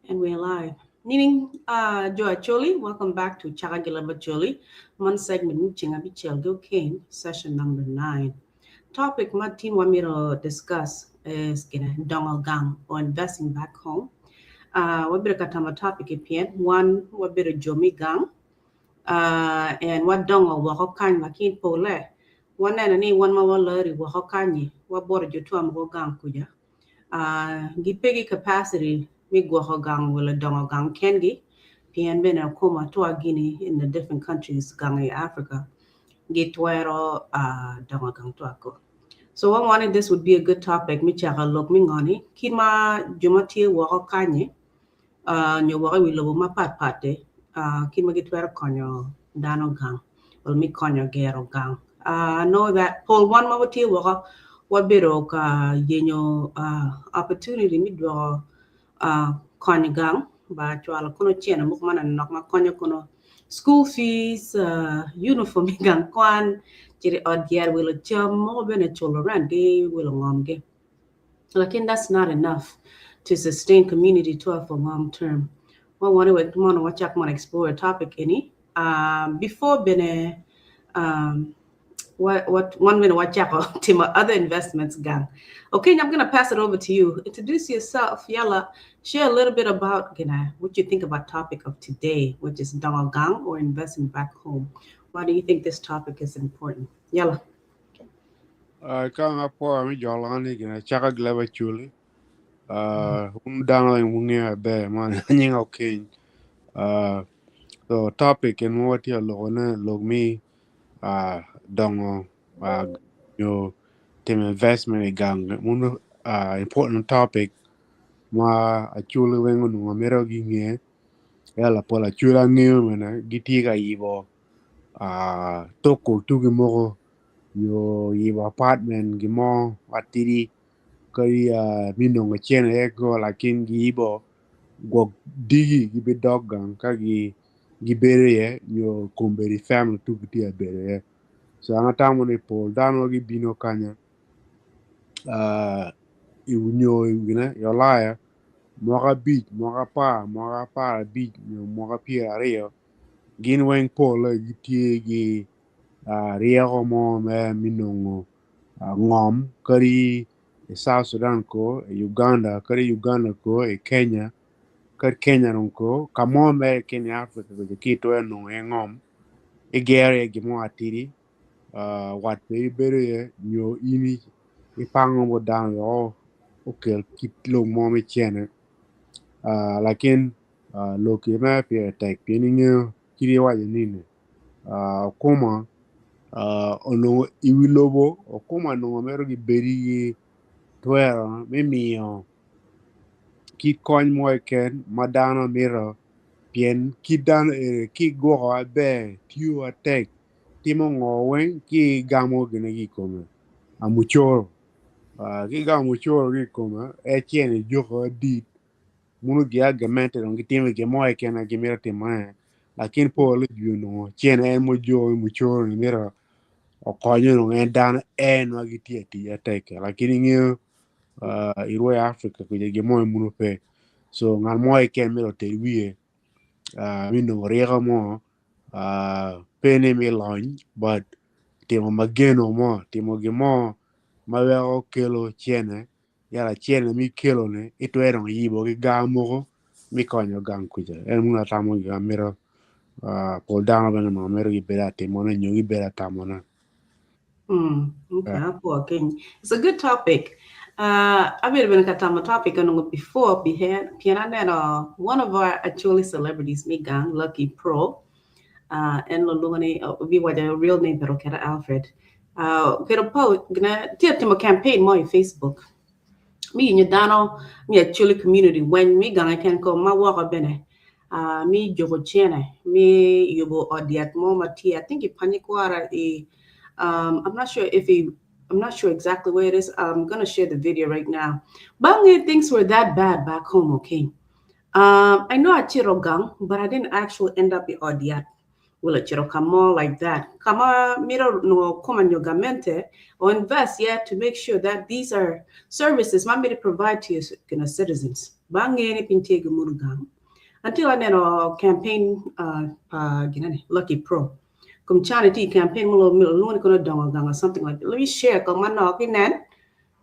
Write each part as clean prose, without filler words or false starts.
And we're live. Nining Jo Acholi, welcome back to Chaka Gilaba Acholi, one segment meeting Abichel Gilkane, session number 9. Topic ma tin wamito discuss is gina dongo gang or investing back home. Wabedo ka tamo topic i pien wan wabedo jo me gang and wadongo woko kany lakin pole waneno ni wan ma walori woko kanyi waboro jo twa mogo gang kuja. Gipe ki capacity me gwoko gang wala dongo gang kengi pien bene okoma twa gini in the different countries gang i Africa gitwero dongo gang twa ko. So I wanted this would be a good topic me chako lok me ngoni kit ma jo ma tye woko kanyi nyo woko i wi lobo mapat pat-ti kit ma gitwero konyo dano gang wala me konyo gero gang. I know that pol wan ma watye woko wabedo ka yenyo opportunity me dwoko konyo gang ba cwalo kono cene mogo ma nanok ma konyo kono school fees, uniform i gang kwan, cito i ot yer wilo cam mogo bene culo rent ki wilo ngomgi. Lakin that's not enough to sustain community tour for long term. Wa wani wek mono wachak mono explore topic eni before bene what one minute wachako timo other investments gang. Okay, I'm gonna pass it over to you. Introduce yourself, Yalla. Share a little bit about gina, what you think about topic of today, which is dongo gang or investing back home. Why do you think this topic is important? Yalla. Ka nga po mi jolani gina chaka gleba chuli. Um dano in wunge aber man nyinga okeny. So topic en wati loko lok mi dongo yo tim investment i gang mun important topic ma Acholi weng onongo mito ginge yala pol Acholi angeyo mene gitye ka yibo toko tugi moko nyo yibo apartment gimo matidi kadi mi nongo cene eko lakin giyibo gwok digi gibidok gang ka gibedo iye nyo kombeddi family tugi tye ka bedo iye. So an atamo ni pol dano gibino kanya nyo gine i Olaya mwaka 5, mwaka 10, mwaka 15 nyo mwaka 20 gin weng pole gitye gi ryeko mo me nongo ngom kadi i South Sudan ko, i Uganda, kadi Uganda ko, i Kenya, kadi Kenya dong ko, ka mo mere keken i Africa kuca ki itwero nongo iye ngom igero iye gin mo atidi wat pe ibedo iye nyo in ipango bot dano wek okel kit lok mo me cene lakin lok mere pire tek pien ingeyo kit iwaco nini okuma onongo i wi lobo okuma onongo mito gibedi ki twero me miyo kit kony mo keken ma dano mito pien kit dano eni ki igwoko maber tiyo matek timo ngo weng ki igamo gine ki i kome mucoro ki igamo mucoro ki i kome en cene juko adit muno gia gamente dong gitimo gin mo keken ma gimito timone lakin pol jwi onongo cene en mujo mucoro ni mito okonyo dong en dano en ma gitye ka tic atek lakin ingeyo i rwe Africa kuca gin mo muno pe so ngat mo keken mito otel wiye me nongo ryeko mo pe ni me lony but timo mageno mo timo gin mo ma weko kelo cene yala cene mi kelo ni itwero dong yibo ki gar mogo mi konyo gang kuca en muno atamo gin amito pol dano bene onongo mito gibedo atimone nyo gibedo atamone. Okay, okay. It's a good topic. Abedo bene ka tamo topic onongo before pien aneno one of our actually celebrities me gang, Lucky Pro, en lulungo ni bi waco real name pero kera Alfred. Oketo post gina tye timo campaign mo i Facebook. Mi yinyo dano mi actually community weng mi gang eken ko ma woko bene. Mi juko cene mi yubo ot yat mo ma tye I think i Panyikwara i I'm not sure if he I'm not sure exactly where it is. I'm gonna share the video right now. Bang'e things were that bad back home, okay? I know acito gang, but I didn't actually end up i ot yat. Wala acito ka mo like that. Kama mito nongo koma nyo gamente or invest yeah to make sure that these are services ma mito provide to your citizens. Ba ange ni piny tye ki muno gang. Until aneno campaign pa gin eni Lucky Pro. Kom cani tye i campaign mo lwongo ni kono dongo gang or something like that. Let me share kong manok inen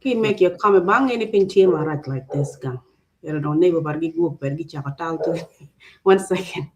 ki make your comment. Ba ange ni piny tye marac like this gang. Ero dong neighbor bar gi group ber gicako tal to. One second.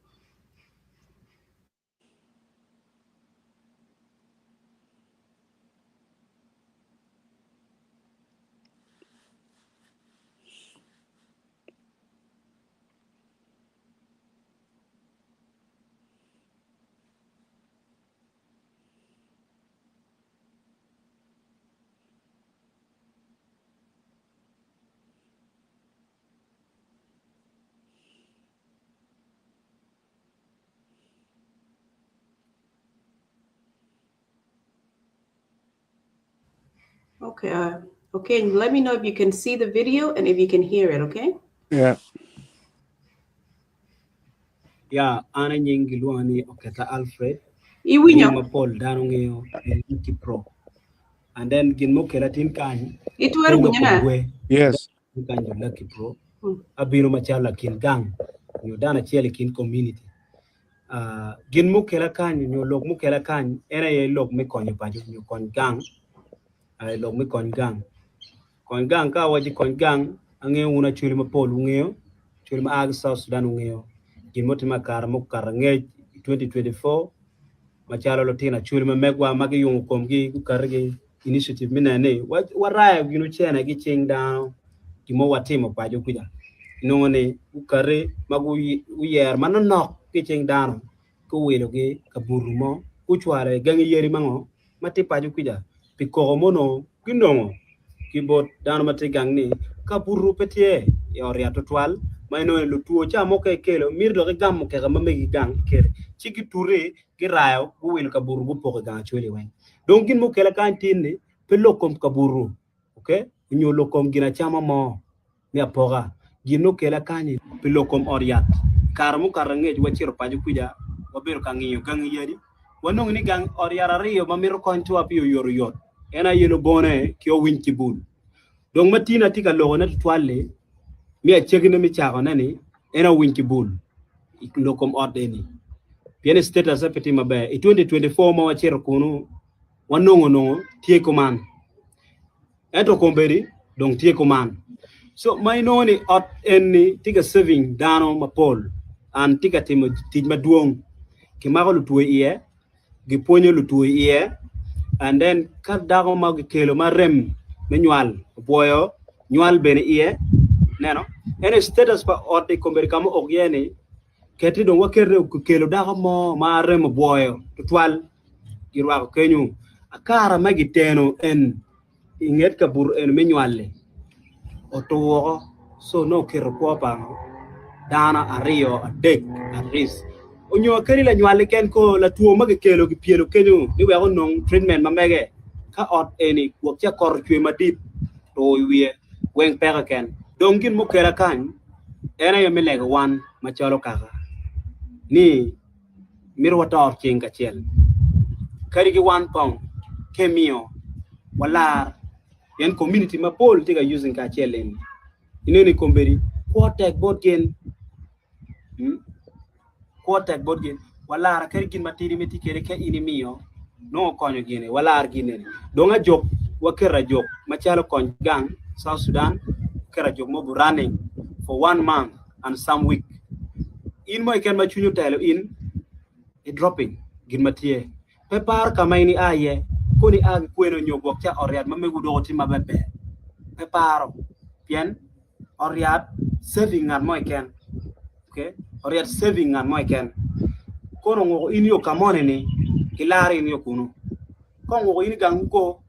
Okay, uh, okay, let me know if you can see the video and if you can hear it, okay? Yeah. Ya, an anying gilwonga ni Oketa Alfred. Iwinyo? Nying mapol dano ngeyo ni Lucky Pro. And then gin mukele tin kany. Itwero penyo winyo na? kom gwe. Yes. Tin kany jo Lucky Pro. Abino macalo lakin gang nyo dano acel i kin community. Ah, gin mukele kany nyo lok mukele kany en aye lok me konyo paco nyo kony gang. Ah, lok me kony gang. Kony gang ka awaco kony gang angeyo wun acholi mapol wungeyo acholi ma a ki South Sudan wungeyo gin mutime akara mukato angec i 2024 macalo lutino acholi ma megwa ma giyungo komgi gukati ki initiative me neno ni warayo gin ocene ki cing dano gin mo watimo paco kuca inongo ni gukati ma guyero manonok ki cing dano guwilogi kabuto mo gucwalo i gangi yadi ma ngo ma tye paco kuca pi koko ma onongo ginongo ki bot dano ma tye gang ni kabuto pe tye i ot yat tutwal ma inongo ni lutwo ca mo ka ikelo miti dok igam mukeka ma megi gang ikelo ci gituti girayo guwilo kabuto gupoko i gang acwali weng. Dong gin mukele kany tin ni pe lok kom kabuto okay onyo lok kom gin acama mo me apoka. Gin okela kany pi lok kom ot yat. I kare mukato angec wacito paco kuca wabedo ka ngiyo gangi yadi. Wanongo ni gang ot yat aryo ma mito kony cwa pi oyotoyot en aye Lobone ki Owiny Kibul. Dong ma tin atye ka lokone tutwal-li me acakine me cakone ni en Owiny Kibul i lok kom ot eni pien status-se pe tye maber. I 2024 ma wacito kunu wanongo onongo tye kuman. Ento kombeddi dong tye kuman. So ma inongo ni ot eni tye ka saving dano mapol and tye ka timo tic madwong. Kimako lutwo iye, gipwonyo lutwo iye and then ka dako ma gikelo ma rem me nywal obwoyo nywal bene iye ineno. Ento status pa ot i kombeddi ka ma ook iye ni keti dong wakete kikelo dako mo ma rem obwoyo tutwal girwako kenyo akara ma giteno en i nget kabuto eni me nywal-li otur woko so nongo oketo kwo pa dano aryo adek at risk onyo akadi lanywal keken ko latwo ma kikelo kipyelo kenyo ni wek onong treatment ma mege ka ot eni gwok ca kot ocwe madit otur i wiye weng peko keken dong gin mukela kany en aye me lego wan macalo kaka ni mito wator cing kacel kadi ki wan pong ka imiyo walar pien community mapol tye ka using kacel eni ineno i kombeddi kwo tek bot gin kwo tek bot gin walar kadi gin matidi ma itye kwede ka in imiyo nongo okonyo gini walar gin eni dong ajok waketo ajok macalo kony gang South Sudan waketo ajok mo running for one month and some week in mo keken ma cwiny otelo in i dropping gin ma tye pe paro ka ma in ia iye koni ia ki kwene nyo gwok ca ot yat ma mego doko tye maber ber pe paro pien ot yat saving ngat mo keken okay ot yat saving ngat mo keken kono onguko in yo ka moni ni gilaro in yo kunu ka onguko in i gang ko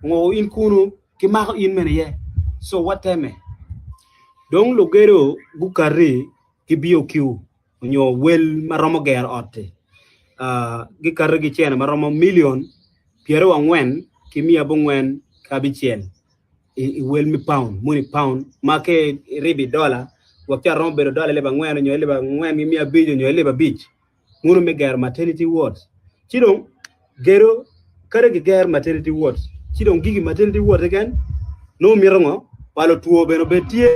onguko in kunu gimako in mene iye so wateme Dong lugedo gukati ki BOQ onyo wel ma romo gero ot-ti. Gikati ki cene ma romo milion 94 ki 906 i wel me paun, moni paun ma ka iribo i dola gwok ca romo bedo dola alip angwen onyo alip angwen ki 500 onyo alip abic. Munu me gero maternity wards. Ci dong gedo kadi gigero maternity wards ci dong gigi maternity ward keken nongo mito ngo? Pa lutwo bene obed tye,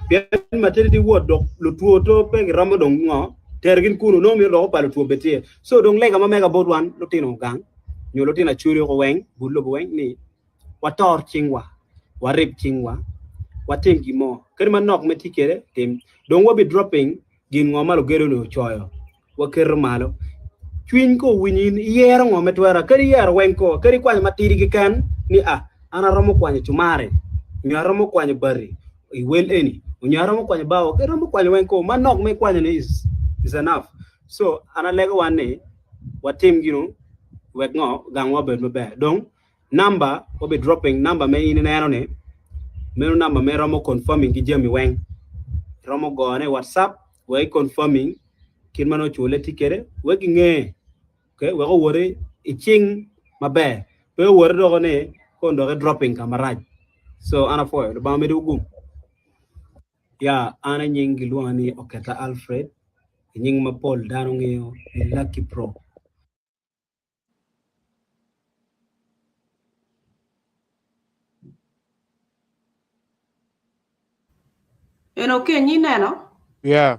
pien maternity ward dok lutwo to pe giromo dong ngo tero gin kunu nongo myero dok pa lutwo obed tye. So dong lega ma mega bot wan lutino gang nyo lutino Acholi oko weng but lobo weng ni wator cingwa, warib cingwa, watim gin mo kadi manok ma itye kwede tim. Dong wabi dropping gin ngo ma lugedo ni ocoyo waketo malo. Cwiny ko owinyo in iyero ngo me twero kadi iyero weng ko kadi ikwanyo matidi keken ni a an aromo kwanyo cumari nyo aromo kwanyo bati i wel eni nyo aromo kwanyo bao iromo kwanyo weng ko manok ma ikwanyo ni is enough. So an alego wan ni watim gino wek ngo gangwa obed maber. Dong number wabi dropping number me in ineno ni meno number me romo confirming ki jami weng romo gone i WhatsApp wek i confirming kit ma nongo cule tye kwede wek ginge okay wek owoti i cing maber pe owoti doko ni kon dok i dropping ka marac so an apwoyo Lubanga omeddi gum. Ya an anying gilwonga ni Oketa Alfred nying ma pol dano ngeyo ni Lucky Pro. En okay nyi neno? Yeah.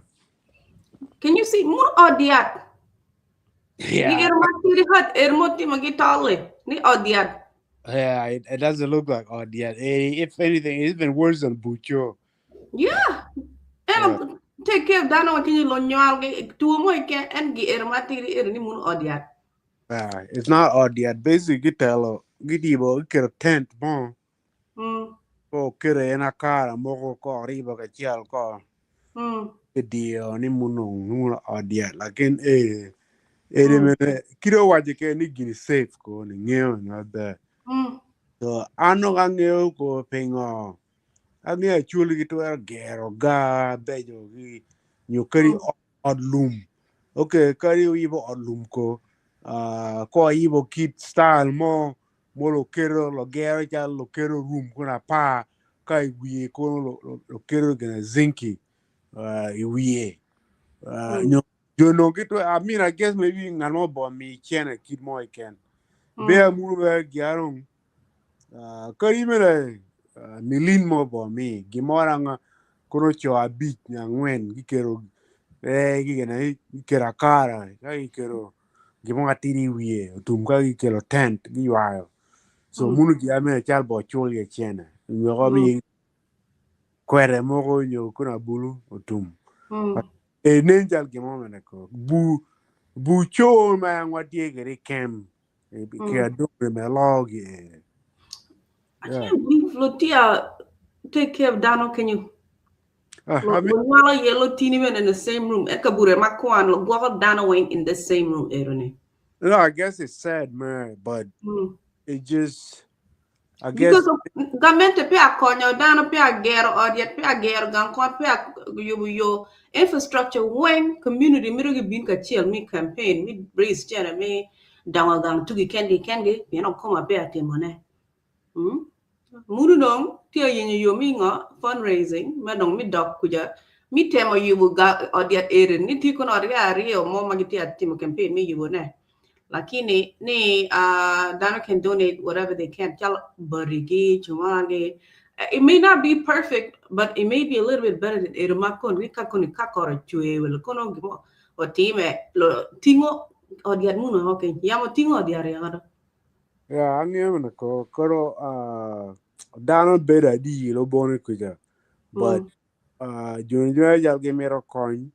Can you see more odiat? Yeah. Ni ermo tiri hat ermo ti magi tale. Ni odiat. Yeah, it doesn't look like odiat. If anything, it's even worse than Bucho. Yeah. En Yeah. take care of dano kinyi lo nyal ge tuo mo ke en gi ermo tiri er ni mun odiat. Yeah, it's not odiat. Basically, gitelo gidibo giketo tent mo ko keto en akara moko ko ribo kacel ko kidiyo ni munong mun odiat lakin ere mene kiro wacho ke ni gini safe ko ni ngeo na ber. So an ok ang'eyo ko pingo ang'eyo acholi gitwero gero gar beco gi nyo kadi ot lum. Okay, kadi oyibo ot lum ko ko ayibo kit style mo mo loketo logero cal loketo room kono apar ka i wiye kono loketo gina zinki i wiye. Nyo jo no gitwero I mean I guess maybe ngat mo bo mi cene kit mo keken. Be amuru be giarong kadi mere milin mo bo mi gimoro anga kono co abic nyo angwen giketo gigene giketo akara ka giketo gimo atidi i wiye otum ka gikelo tent giywayo so munu gia mere cal bo cul iye cene nyo ko mi kwede moko nyo kono abulu otum e nen cal gimo mene ko bu bu co ma yang watye kwede i kem ki adore me logi e I can't believe Lutia take care of dano kenyo. I mean, Lo yellow tini men in the same room. Eka bure makwan lo gwoko dano weng in the same room erone. No, I guess it's sad, man, but it just, I guess. Because gamente pe akonyo dano pe agero odiet pe agero gang kwan pe yubo yo infrastructure weng community mito gibin kacel mi campaign mi raise cene mi dongo gang tugi kengi kengi pien okoma pe atimone. Munu dong tye ayenyo yo mi ngo fundraising me dong mi dok kuja mi temo yubo odiet erin ni tye kono odiet aryo mo ma gitye atimo campaign mi yubo ne. Lakini ni dano can donate whatever they can. Cal barigi, chumagi. It may not be perfect, but it may be a little bit better than erima kon ni ka kon ka koro chwe wel kono gimo otime lo tingo odiat muno okay. Yamo tingo odiat ya. Yeah, ang'eyo na ko koro dano bedo adi lo bone kuja but joni jo jal gimito kony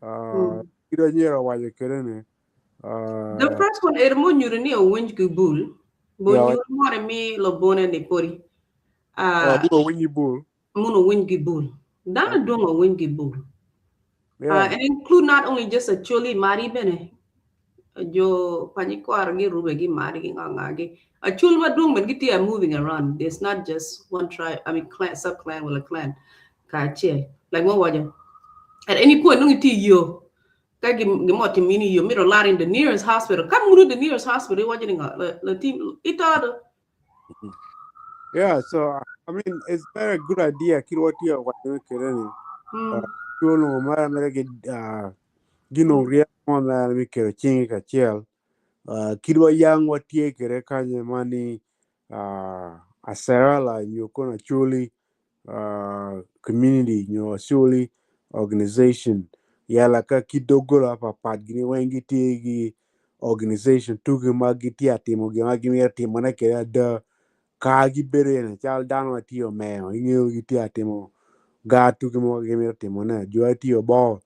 kiro nyero wacho kede ni The first one ermo nyuro ni owinj gi bul. Bo nyuro more mi lo bone ni pori. Muno winyi bul. Muno winj gi bul. Dano dong owinj gi bul. And include not only just Acholi mari bene. Jo panyikwar gi rube gi mari gi nga gi. Achol maduong men gitia moving around. There's not just one tribe, I mean clan, sub clan or a clan. Ka achiel. Like mo wajo. At any point nung iti yo ka gimo timini yo miro lar in the nearest hospital. Kam munu the nearest hospital wajo ni nga le team itado. Yeah, so I mean it's very good idea kiro tiyo wacho kede ni. Chulo mara mere gi gino ria mo mara mi kero chingi kachiel. Kidwa yang watie kere kanye mani asera la nyo kono chuli Community nyo Acholi organization yala ka ki doggola papat gini weng gitye ki organization tugi ma gitye atimo gin ma gimito timone kwede ada ka gibedo ene cal dano ma tye omeo ingeyo gitye atimo gar tugi mo gimito timone jo ma tye obor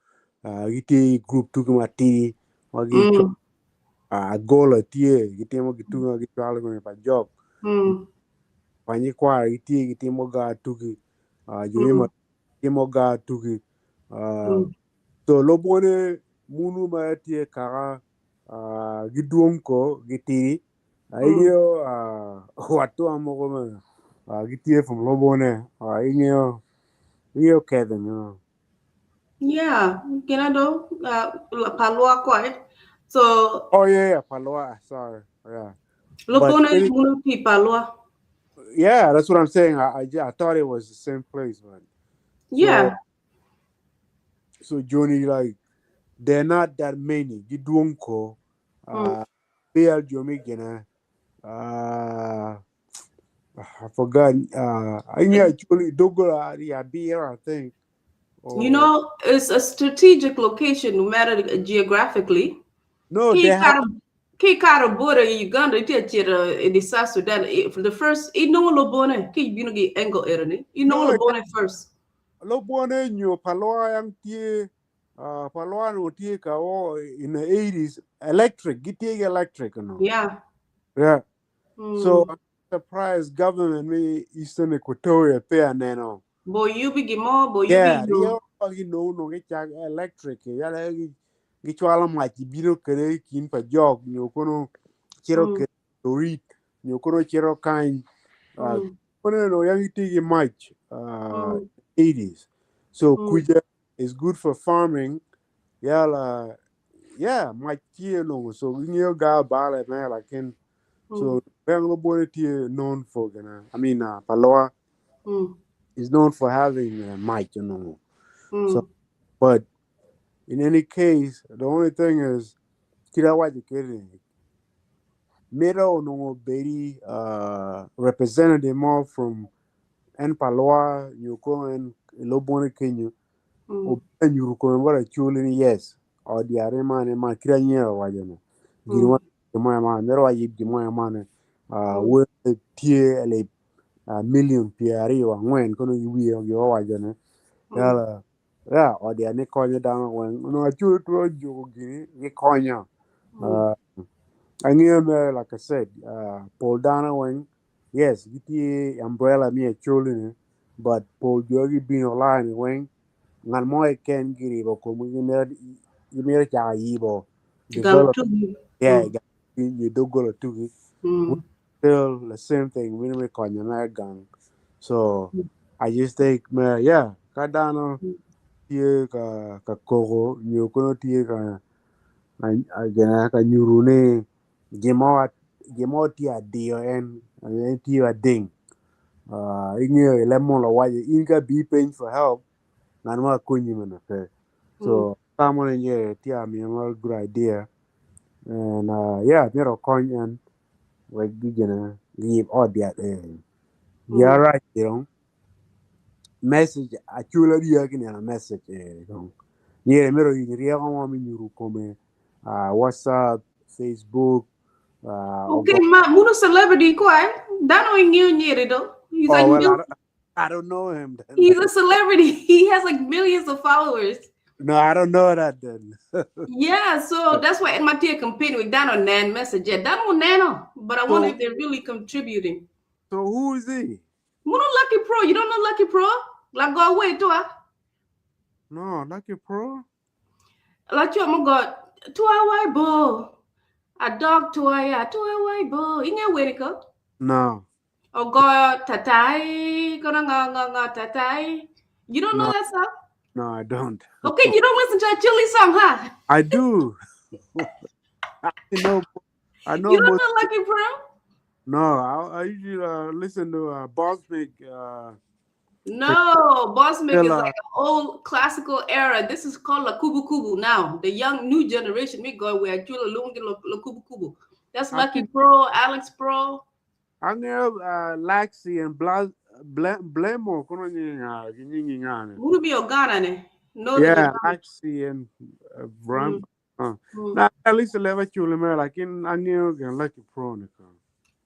gitye i group tugi matidi ma gi agola tye gitimo gitugi ma gicwalo kome pa jok Panyi kwara gitye gitimo gar tugi jo me timo gar tugi so lobone munu ma tye kaka gidwong ko gitidi ingeyo watwa mogo ma gitye from lobone ingeyo ingeyo Kevin you Yeah, kinado palwa kwa. So Oh yeah, Palwa. Sorry. Yeah. Lobone munu ti palwa. Yeah, that's what I'm saying. I thought it was the same place, but Yeah. So Johnny, like they're not that many. Gidwong ko. BL Jomi gina. I forgot. I knew actually Dogola yeah, BL, I think. You know, it's a strategic location, no matter geographically. No, they have Ki karo border in Uganda, iti achira in the South Sudan. For the first, you know Lobone, ki bino gi angle erani. You know Lobone first. Lobone nyo Palwa yang tie Palwa no tie ka o in the 80s electric, gitie electric no. Yeah. Yeah. So I'm surprised government me Eastern Equatoria pe aneno. Bo yubi gimo, bo yubi Yeah, riyo gi no no gi chak electric ya la gi gi chwalo mach biro kere kin pa jok nyo kono chiro kere orit nyo kono chiro kany kono no yang ti gi mach 80s. So kuja is good for farming. Yeah la yeah mach tie no so ngiyo ga bale me la ken so yang lo bone tie known for gana. I mean Paloa is known for having mic, you know. So, but in any case, the only thing is, kira waje kere. Mero no beri representative more from en Paloa, Nyoko en Lobone Kenya. O nyuru ko mbara chuli ni yes. O diare mane ma kira nyero waje no. Girwa mo ma mero waje mo ma ne we tie le million pieri wa ngwen kono yiwi yo waje ne. Yala yeah, o dia ni konyo dano wen no achu tuo jugo gini gi konyo. Ang'eyo me like I said, Paul dano wen yes gitie umbrella mi acholi ni but Paul jogi bino line wen ngan mo e ken giribo ko gi mera cha yibo develop yeah you do go to still the same thing we me konyo na gang. So I just think me yeah kadano tie ka ka kogo nyo kono tie ka gena ka nyuru ne gimo gimo tie adio en tie ading ing'eyo lemon la waje in ka be paying for help nan ma konyi mana pe so tamo ne nye tie mi a good idea and yeah mero kony en we gigena give audia yeah right you know message achula ria kini na message dong nyere mero yin ria ko mi nyuru kome WhatsApp, Facebook. Okay, ma muno celebrity ko ay dano ingyo nyere do. He's like well, I don't know him then. He's a celebrity. He has like millions of followers. No, I don't know that then. Yeah, so that's why my tia campaign with Dano Nan message. Yeah, Dano Nano, but I wonder if they're really contributing. So who is he? Muno Lucky Pro. You don't know Lucky Pro? Like go away to No, Lucky Pro. Like you, oh my God, to our bo. A dog to a to our bo. Inga weriko. No. Oh God, tatai, gonna nga nga nga tatai. You don't know that song? No, I don't. Okay, you don't listen to a Chili song, huh? I do. I know. I know. You don't know Lucky Pro? No, I usually listen to Boss Big. No, Boss Mick is like an old classical era. This is called La Kubu Kubu now. The young new generation, we go where Chula Lungi La Kubu Kubu. That's Lucky Pro, Alex Pro. I know Laxi and Blemo kono nyinga gi nyingi ngane. Munu bi Uganda ne. Northern Yeah, Uganda. I see and Bram. Mm. Na at least leva chule me like in anyo gan like prone.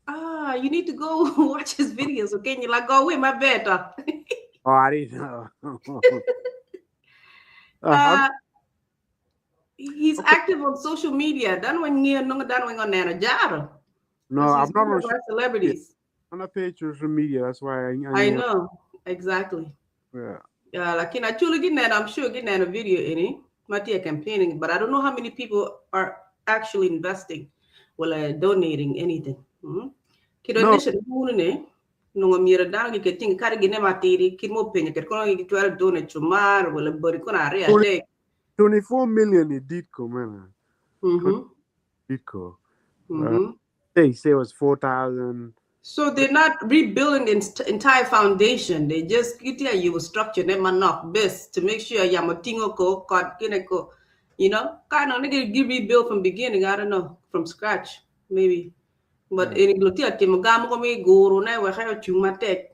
Ah, you need to go watch his videos, okay? You like go away, my better. Oh, I didn't know. He's active on social media. Dan when you no dan when on nana jaro. No, I'm He's not one on of our celebrities. I'm not paid social media. That's why I I know exactly. Yeah. Yeah, like in actually getting that, I'm sure getting that a video in it. Matia campaigning, but I don't know how many people are actually investing, well, donating anything. Kido No. nation ne nongo mira dano gi keting kar gi ne matiri kimo penye ket kono gi twero donate chumar wala bori kono are adek. 24 million it did come man. Did go. They say it was 4,000. So they're not rebuilding the entire foundation. They just get here you structure them and knock best to make sure yamatingo ko got kineko, you know, kind of nigga give rebuild from beginning. I don't know, from scratch maybe. But in Glotia Timogam guru na we have chumatek.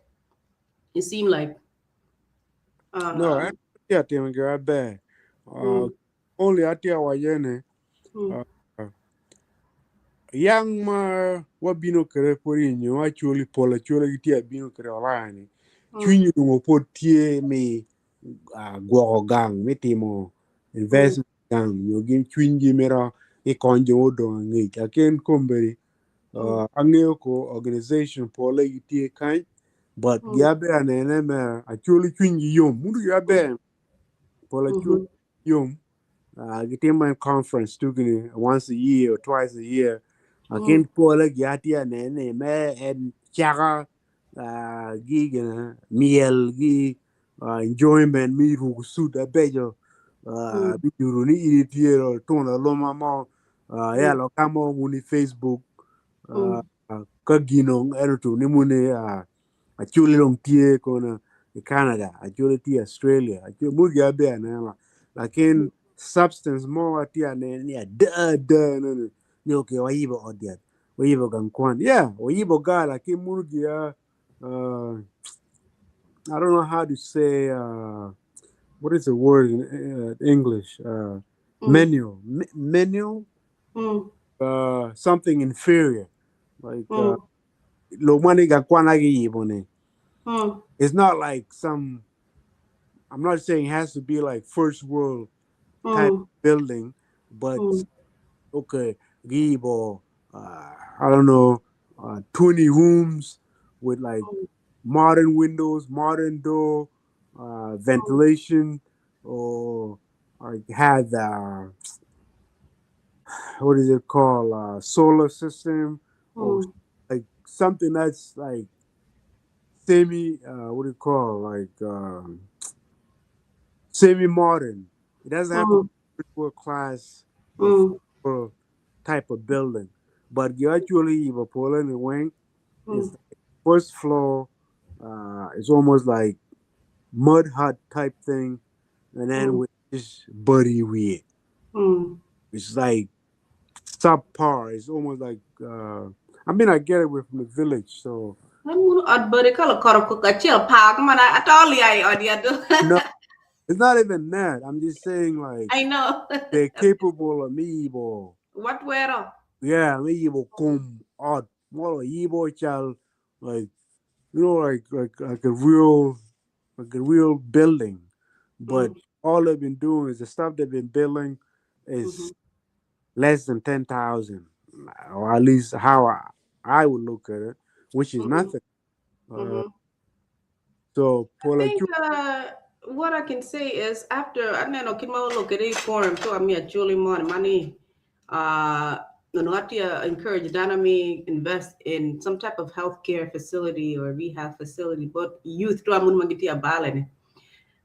It seemed like No, I yeah, Tim girl bad. Only I tell wayene yang ma wabino kere pori nyo actually pola chola gitia bino kere olani. Chwinyi dungo po tie mi gwoko gang mi timo investment gang nyo gin chwinyi mera i konjo odong angich aken komberi ang'eyo ko organization pola gitie kany but giabe anene me actually chwinyi yom mundu giabe pola chwinyi yom gitimo conference tugini once a year or twice a year aken pola giatia nene me en chaka gi gina miel gi enjoyment mi rugo suit abejo bi juru ni iri tiero tona loma mo ya lo kamo muni Facebook ka gino ero tu ni muni achuli long tie kona i Canada achuli tie Australia achuli mugi abe na la lakin substance mo atia ne ni da da no ni okay waibo odiat waibo gankwan yeah waibo ga lakin mugi ya I don't know how to say what is the word in English menu menu something inferior like lo mani gankwan agi yibone. It's not like some, I'm not saying it has to be like first world type building, but okay, gibo, I don't know, 20 rooms with like modern windows, modern door, ventilation, or like had what is it called, solar system, or like something that's like semi, what do you call, like semi-modern. It doesn't have to be world class or type of building, but you actually have a pole in the wing. It's like first floor. It's almost like mud hut type thing, and then with this buddy weird. It's like subpar. It's almost like I mean, I get it. We're from the village, so. No, it's not even that. I'm just saying, like, I know they're capable of me, bo. What where? Yeah, me bo come out more ebo child, like, you know, like a real, like a real building. But all they've been doing is the stuff they've been building is less than 10,000, or at least how I would look at it, which is nothing. So, I think what I can say is after I know kimo look at a forum, so I'm here Julie money. Encourage Danami invest in some type of healthcare facility or rehab facility, but youth to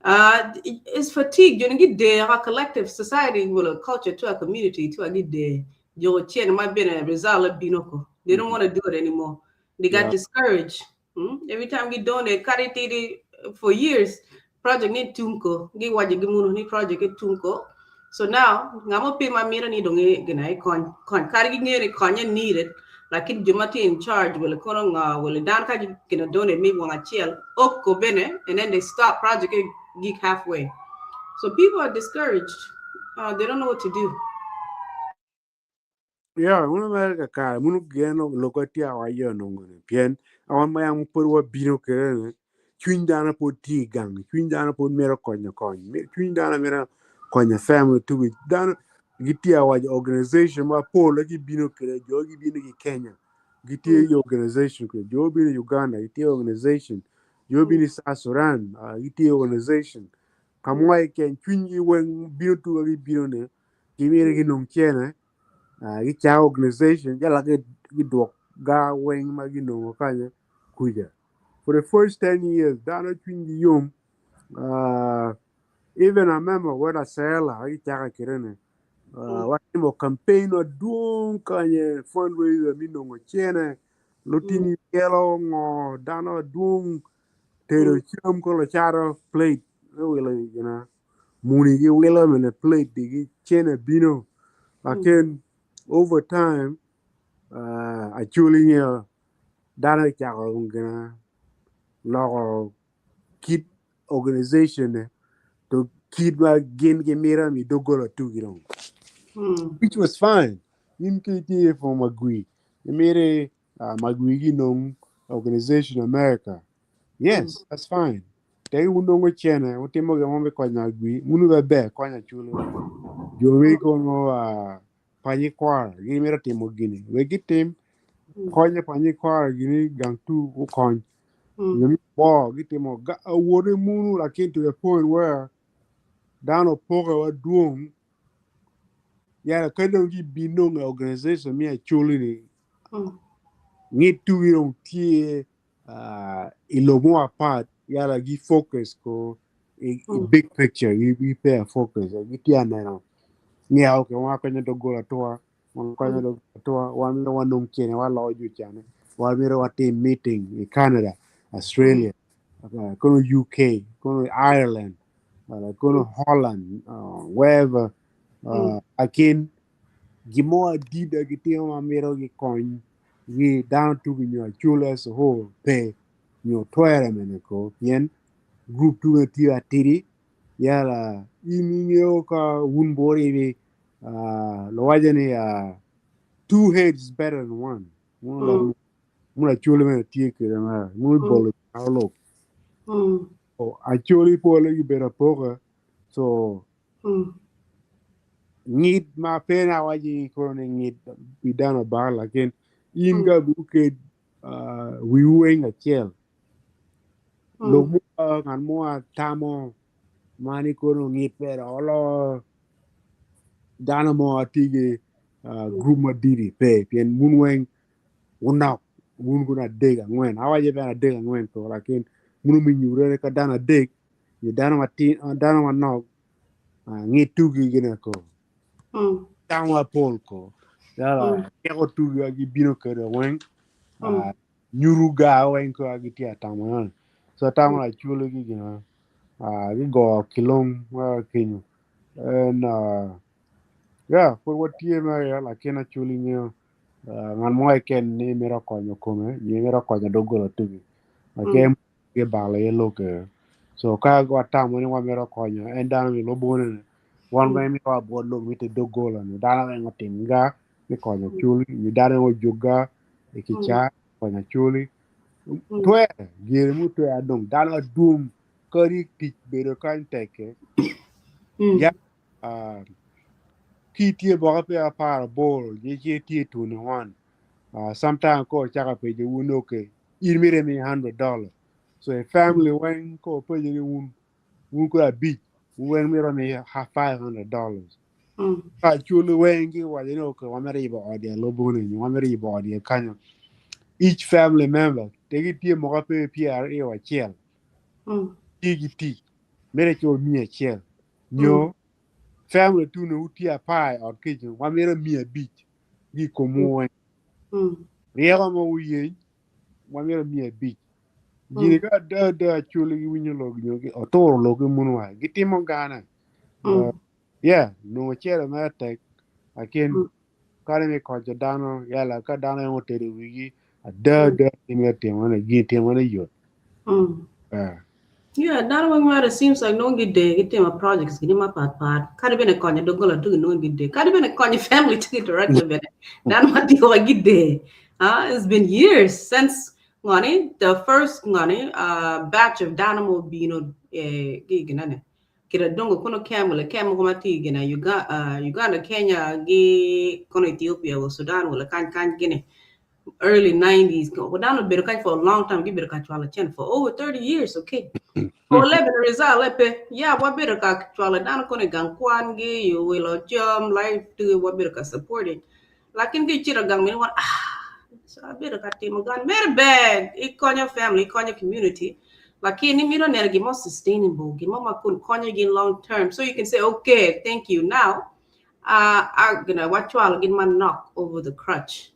it's fatigue. You get there, our collective society, well, culture to our community to get there. Your chain might be a result of binoko. They don't want to do it anymore. They got discouraged. Every time we donate, carry for years, project need tunko. Give what you give ni project tunko. So now, ngamo pe ma mira ni donge gina con con carry ngere con needed. Lakin jo ma tye in charge wele kono nga wele dano ka gina donate maybe wang acel ok bene and then they stop project gik halfway. So people are discouraged. They don't know what to do. Yeah, un America kare mun geno loko tye awa yo nongo ni pien awan ma yang pod wabino kede ni cwiny dano pod tye i gang cwiny dano pod mito konyo kony cwiny dano mito konyo family tugi dano gitye awaco organization mapol gibino kede jo gibino ki Kenya gitye i organization kede jo bino Uganda gitye organization jo bino South Sudan gitye organization ka mo keken cwinygi weng bino tuga gibino ni gimito ginong cene gicako organization jala gidwok ga weng ma ginongo kanyo kuca for the first 10 years dano cwinygi yom. Even I remember when Asela gicako kede ni watimo campaign madwong kanye fundraiser mi nongo cene lutini kelo ngo dano madwong tedo cam kolo caro plate wilo you know muni gi wilo mene plate gi cene bino. Lakin over time actually ngeo dano chako gina loko kit organization ne to kit ma gin gimito mi doggola tugi dong, which was fine. In ki tye from Magwi imiti Magwi ginong organization America, yes, that's fine. Te unongo cene utimo gin mo me konyo Agwi munu be konyo Acholi jo mi kono panyi kwara gimito timo gini we gitim konyo panyi kwara gini gang tu ukony bo gitimo awode munu. Lakin to the point where dano poke wadwong yara ka dong gibinongo organization mi Acholi ni ngit tugi dong tye i lobo apart yara gi focus ko i big picture gi pay focus gitye aneno ngia okay wan konyo doggola tua wan konyo doggola tua wan mito wanong cene walo ju cane wan mito watim meeting i Canada, Australia, kono UK, kono Ireland, kono Holland, wherever. Akin gimo adida gitimo ma mito gikony gi dano tugi nyo Acholi as a whole pe nyo twere mene ko pien group tugi tye atidi yala in ingeo ka wun boribi luwaco ni two heads is better than one. Mun Acholi mene tye kede ma mun bolo lok Acholi pole gibedo apoka so ngit ma pe na waci kono ni ngit pi dano bar lakin in ka buket wiwu weng acel lok mo ngat mo tamo mani kono ngit pero olo dano mo atye ki group madidi pe pien mun weng wunok wun kun adek angwen awaco bene adek angwen to lakin mun ominyure ka dano adek nyo dano matin dano manok ngit tugi gine ko tamo mapol ko yala keko tugi gibino kede weng nyuru ga weng ko gitye atamo so tamo Acholi gi gina gigo kilong kenyo and yeah pud watye mere lakin Acholi ngeo ngat mo keken ni mito konyo kome nyo mito konyo doggola tugi lakin gibalo iye loke so ka watamo ni wamito konyo en dano mi lobone ni wan weng mito wabot lok miti doggola ni dano weng otim ga mi konyo Acholi nyo dano weng ojug ga i kica konyo Acholi twere gire mu twere dong dano adwong kadi tic bedo kany teke ya ki tye boka pe apar aboro je tye 21 sometimes ko chaka penjo wun okay in mito mi $100 so a family weng ko penjo ni wun wun ko abic weng mito mi $500 ka Acholi weng gi waco ni okay wamito yubo ot i lobone nyo wamito yubo ot i kanyo each family member te tye moka pe 21 tye gi tic mito cul 100 nyo family tune wutye 10 i ot kico wamito 500 gi komwu weng ryeko mo wuyeny wamito 500 gini ka ada ada Acholi giwinyo lok nyo oturo lok ki mun wa gitimo gana yeah nongo cere mere tek lakin. Kadi mi konyo dano yala ka dano en otedo wigi ada ada gin timone gin timone yot. Yeah, dano weng mere seems like nongo gide gitimo projects gini mapat pat. Kadi bene konyo doggola tugi nongo gide. Kadi bene konyo family tugi directly bene. Dano ma tiyo ka gide. It's been years since ngoni the first ngoni batch of dano mo bino eh, gi ginene. Kira dongo kono camp wala camp mo ma ti gina Uganda, Kenya gi kono Ethiopia wala Sudan wala kany kany gini. Early 90s ko dano bedo kany for a long time gibedo ka cwalo cen for over 30 years, okay. Pole bene result lepe ya wabedo ka cwalo dano kono i gang kwan gi yo wilo cam life tu wabedo ka supporting lakin ki cito gang mene wan ah so abedo ka timo gan mere ber ikonyo family, ikonyo community, lakini mito neno gimo sustainable, gimo ma kun konyo gin long term, so you can say, "Okay, thank you." Now I'm gonna wacwalo gin manok over the crutch,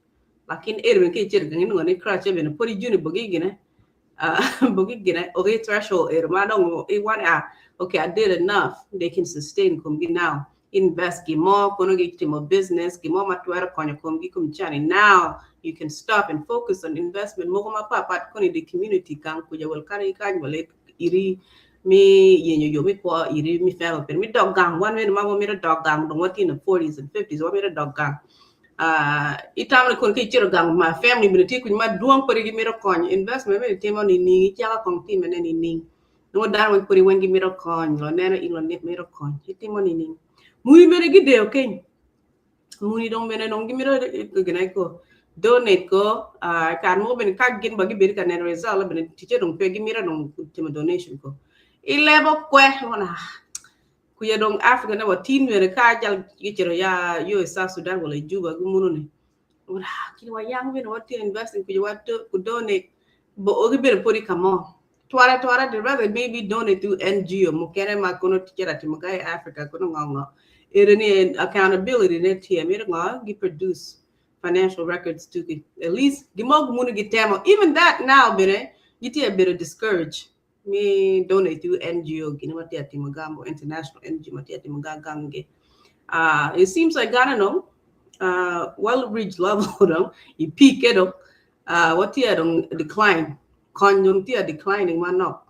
lakin eri ki cito gang inongo ni crutch bene podi juni bogi gine bogi gine okay threshold eri ma dong i wan ah, okay, I did enough, they can sustain komgi now, invest gimo kono gi timo business gimo ma twero konyo komgi kum chani. Now you can stop and focus on investment mogo ma papat kono i the community kang kuja wel kani kany wala iri mi yenyo yo mi kwo iri mi family pen mi dok gang wan mene ma mito dok gang dong watye in the 40s and 50s wa mito dok gang itamo ni kun ki icito gang ma family bene tye kuny madwong podi gimito konyo investment bene timo nining icako kong timone nining nongo dano weng podi weng gimito kony lo neno in lo mito kony itimo nining muni bene gideo keny muni dong bene dong gimito gine ko donate ko kare mogo bene ka gin ba gibedo ka neno result bene ticce dong pe gimito dong timo donation ko ilebo kwe wana kuya dong Africa ne watin bene ka jal gicito ya yo i South Sudan wala i Juba gumuno ni wala kini wa yang bene watin investing kuya wa ku donate bo ogi bene podi kamo twara twara they rather maybe donate through NGO mukene ma kono ticera timo ga i Africa kono ngo ngo ere ni accountability ne tye mito ngo gi produce financial records to at least gimo gumuno gitemo. Even that now bene gitye a bit discouraged me donate through NGO gini ma tye atimo gambo international NGO ma tye atimo ga gangi. It seems like Ghana no well reached level dong i peak dong watye dong decline kony dong tye declining manok.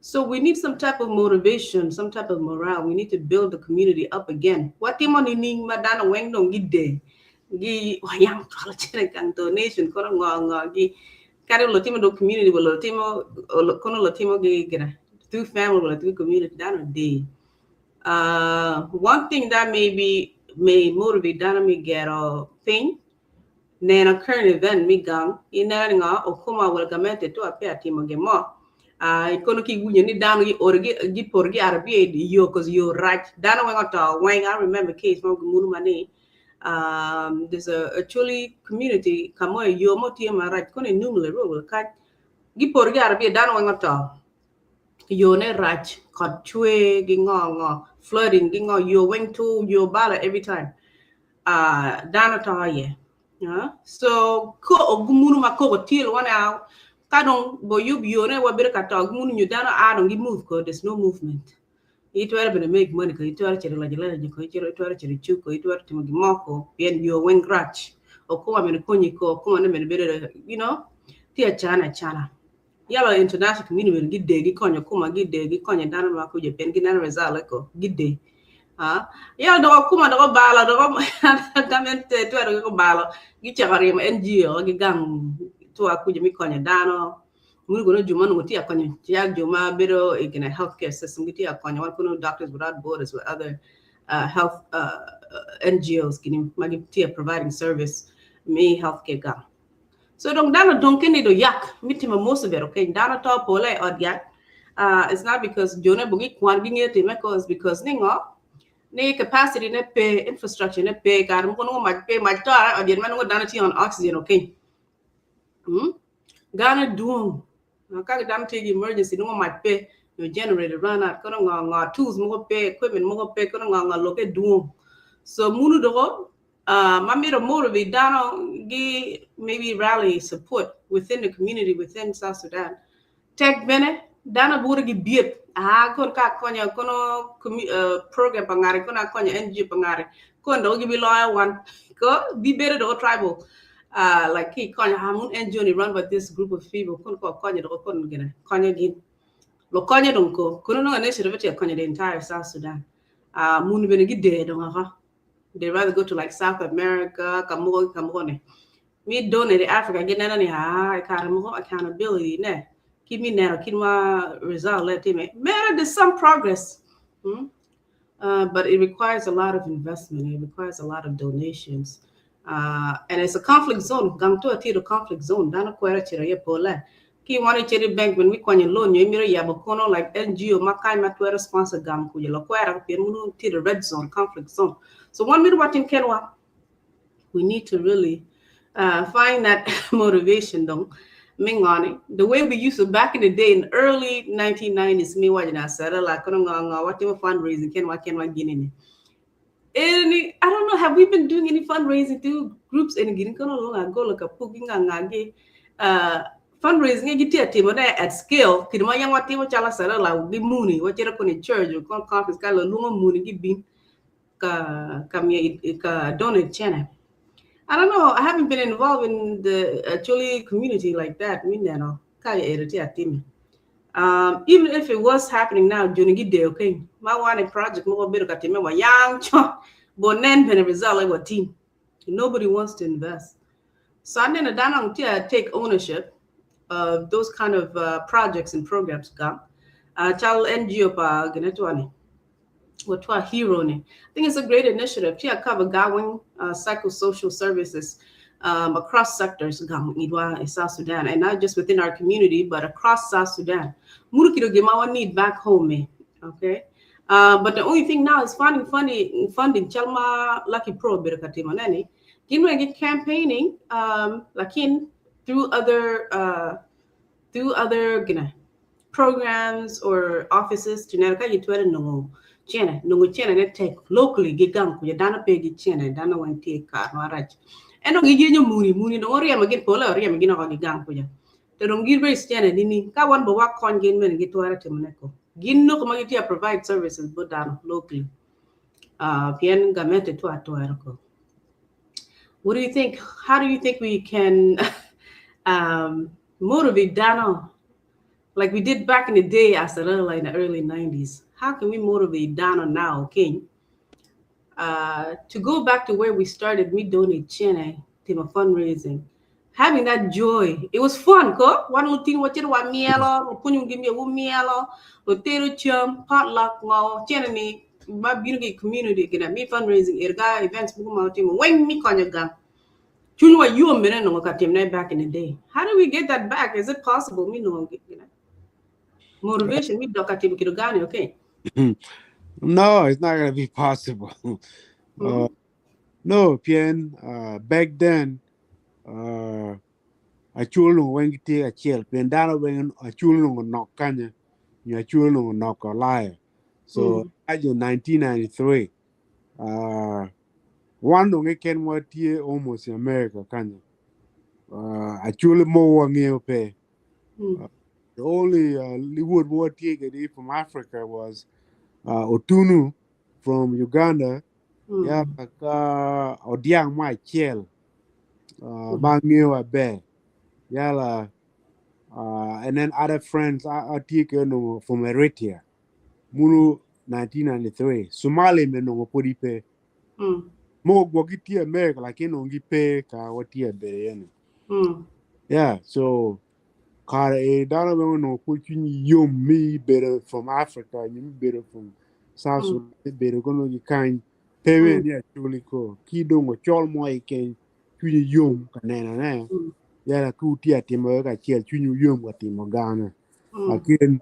So we need some type of motivation, some type of morale. We need to build the community up again. Watimo nining ma dano weng dong gide gi wayang twalo cene kang donation kono ngo ngo gi kadi lotimo do community wala lotimo kono lotimo gi gina through family wala through community dano day. One thing that maybe may motivate dano mi gero piny neno current event mi gang ineno nga okuma wala gamente to ape atimo gimo kono ki winyo ni dano gi oro gi gi por gi arabia yo cause yo rach dano weng oto weng. I remember case mo gimunu mani there's a Acholi community kamo yo mo tye marach kono inumle ro ka gi por gi arabia dano weng oto yo ne rach kod chwe gi ngo ngo flooding gi ngo yo weng tu yo bala every time dano to ye. So ko ogumunu ma koko til wan out ka dong bo yub yo ne wabedo ka to gumunu nyo dano a dong gi move ko there's no movement. Itwero bene make money ko itwero cito lajo lajo ko itwero cito cuk ko itwero timo gimoko pien yo weng rach okuma bene konyi ko okuma ne bene bedo tye acana acana yalo international community bene gide gikonyo kuma gide gikonyo dano ma kuja pien gineno result ko gide. Ah, yalo doko kuma doko balo doko gamente twero ko balo gichako ryemo NGO gigang tua kuja mi konyo dano munu kono joma onongo tye ka konyo ya joma bedo i gina healthcare system gitye ka konyo wan kono Doctors Without Borders with other health NGOs gini ma gitye providing service mi healthcare gang. So dong dano dong keni do yak mi timo most of it, okay, dano to pole i ot yak. It's not because jone bugi kwan gi time ko, it's because ni ngo ni capacity ne pe, infrastructure ne pe kare mo nongo mac pe mac to ara odien ma nongo dano tye on oxygen, okay. Gana duong ka dano tye gi emergency nongo mac pe your generator run out kono ngo ngo tools mogo pe, equipment mogo pe kono ngo ngo loke duong. So munu doko ma mito motivate dano gi maybe rally support within the community within South Sudan tek bene. Dano buro gi biet. Ah, kon ka konyo kono program pa ngare kono akonyo NGO pa ngare. Kon do gi bi lawyer one. Ko bi bedo do tribal. Like ki konyo hamun NGO ni run by this group of people. Kon ko konyo do kon gina konyo gin. Lo konyo dong ko. Kono no initiative ti konyo the entire South Sudan. Mun bene gi de do nga. They rather go to like South America, kamugo kamugo ne. Mi donate Africa get nana ni ah mo accountability ne. Give me nero kinwa result let me. Mera there's some progress. Hmm? But it requires a lot of investment. It requires a lot of donations. And it's a conflict zone. Gang to a tiro conflict zone. Dano kwera chira ye pole. Ki wani chiri bank when we kwanya loan yo miro ya bokono like NGO makai matwera sponsor gang ku lo kwera pien munu tiro red zone, conflict zone. So one minute watching kenwa, we need to really find that motivation dong. Mingani, the way we used to back in the day in early 1990s, me wajina sara la kono nga nga what fundraising kenwa kenwa ginini. Any, I don't know, have we been doing any fundraising through groups in Guinea? Kono long ago, like a pugi nga nga fundraising gi tia timo ne at scale kidi ma yang watimo chala sara la gi muni wachira koni church or kon conference ka lo lungo muni gi bin ka ka mi ka donate chene. I don't know. I haven't been involved in the Acholi community like that. Mi neno ka ere tia timi. Even if it was happening now, joni gi de okay. Ma wane project mo bedo ka time wa yang cho bo nen bene result like what team. Nobody wants to invest. So I then danong tia take ownership of those kind of projects and programs ga. Chal NGO pa ginetwani. What hero ni. I think it's a great initiative. Tia cover gawing psychosocial services across sectors gang idwa in South Sudan, and not just within our community, but across South Sudan. Murukiro gimawa need back home, eh, okay? But the only thing now is finding funding. Chalma Lucky Pro biro nani. Ginwe get campaigning, lakin through other gina programs or offices to nana ka yitwere no chene nongo chene ne tek locally gi gang ku dana pe gi chene dana wan tie kar marach eno gi yenyo muni muni no riema gin pola riema gin ko gi gang ku ja to dong gi raise chene ni ni ka wan bo wa kon gin men gi twara timne ko gin no ko ma gi tia provide services bo dano locally pien gamente to atwara ko. What do you think? How do you think we can motivate dano like we did back in the day as a little in the early 90s? How can we motivate dano now, King, to go back to where we started, me donate chene, tema fundraising, having that joy. It was fun, ko? One little thing, what you want mielo, punyu give me a mielo, lo chum, potluck, ngo, chene ni, ma bino community, gina me fundraising, erga events, buku ma team, when me konya gang. Chunwa you mene no ka team back in the day. How do we get that back? Is it possible? Me no, you know. Motivation, me doka team kirugani, okay? No, it's not gonna be possible. No, Pien, back then, achul no wen ti achiel, pien dano wen achul no nok kanya, ni achul no nok olaya. So, imagine 1993, one no ken wa tie almost in America kanya. Achul mo wa ngeo pe. The only Liwood mo tie gedi from Africa was Otunu from Uganda. Ya ka Odiang ma chiel ma ngeo abe. Yala and then other friends I take no from Eritrea. Munu 1993. Somali me no podi pe. Mo gwo gi tie America like no gi pe ka wa tie be yene. Yeah, so kare e dano me no ku yom mi better from Africa, you better from South Sudan, better kono gi kind pe me ni actually ko ki dongo chol mo e ken chunyi yom ka nena ne. Yala ku tia timo ka chiel chunyi yom ka timo gana. Again,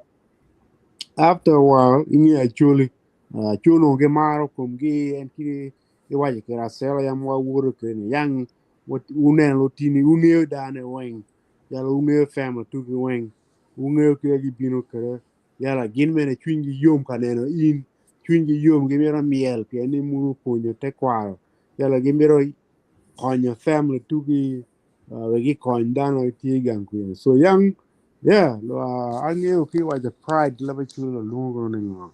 after a while, ingi actually chuno ge maro kum gi en ki i waje ke rasela yam wa wuro ke ni yang what unen lo tini ungeo dane weng yala ungeo family tu ki weng ungeo ke gi bino kere yala gin mene chwingi yom ka neno in chwingi yom gi miro miel pien ni munu puonjo te kwaro yala gi miro konyo family tu gi we gi kony dano tie gang kwe so yang Yeah, angeyo ki waco pride lebe culo lwongo kono ni ngo.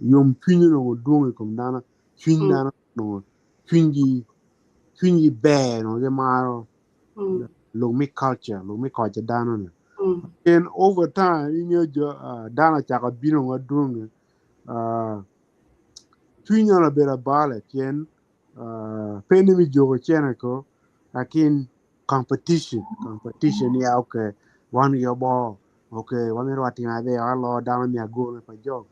Yom cwiny onongo dwong i kom dano, cwiny dano onongo cwinygi cwinygi ber onongo gimaro lok me culture, lok me koco dano ni. And over time ingeyo jo dano ocako bino madwong cwiny dano obedo abale pien pe ni me juko cene ko lakin competition competition ya okay wan yo bo okay wamito watimo aber alo dano mi agol me pa jok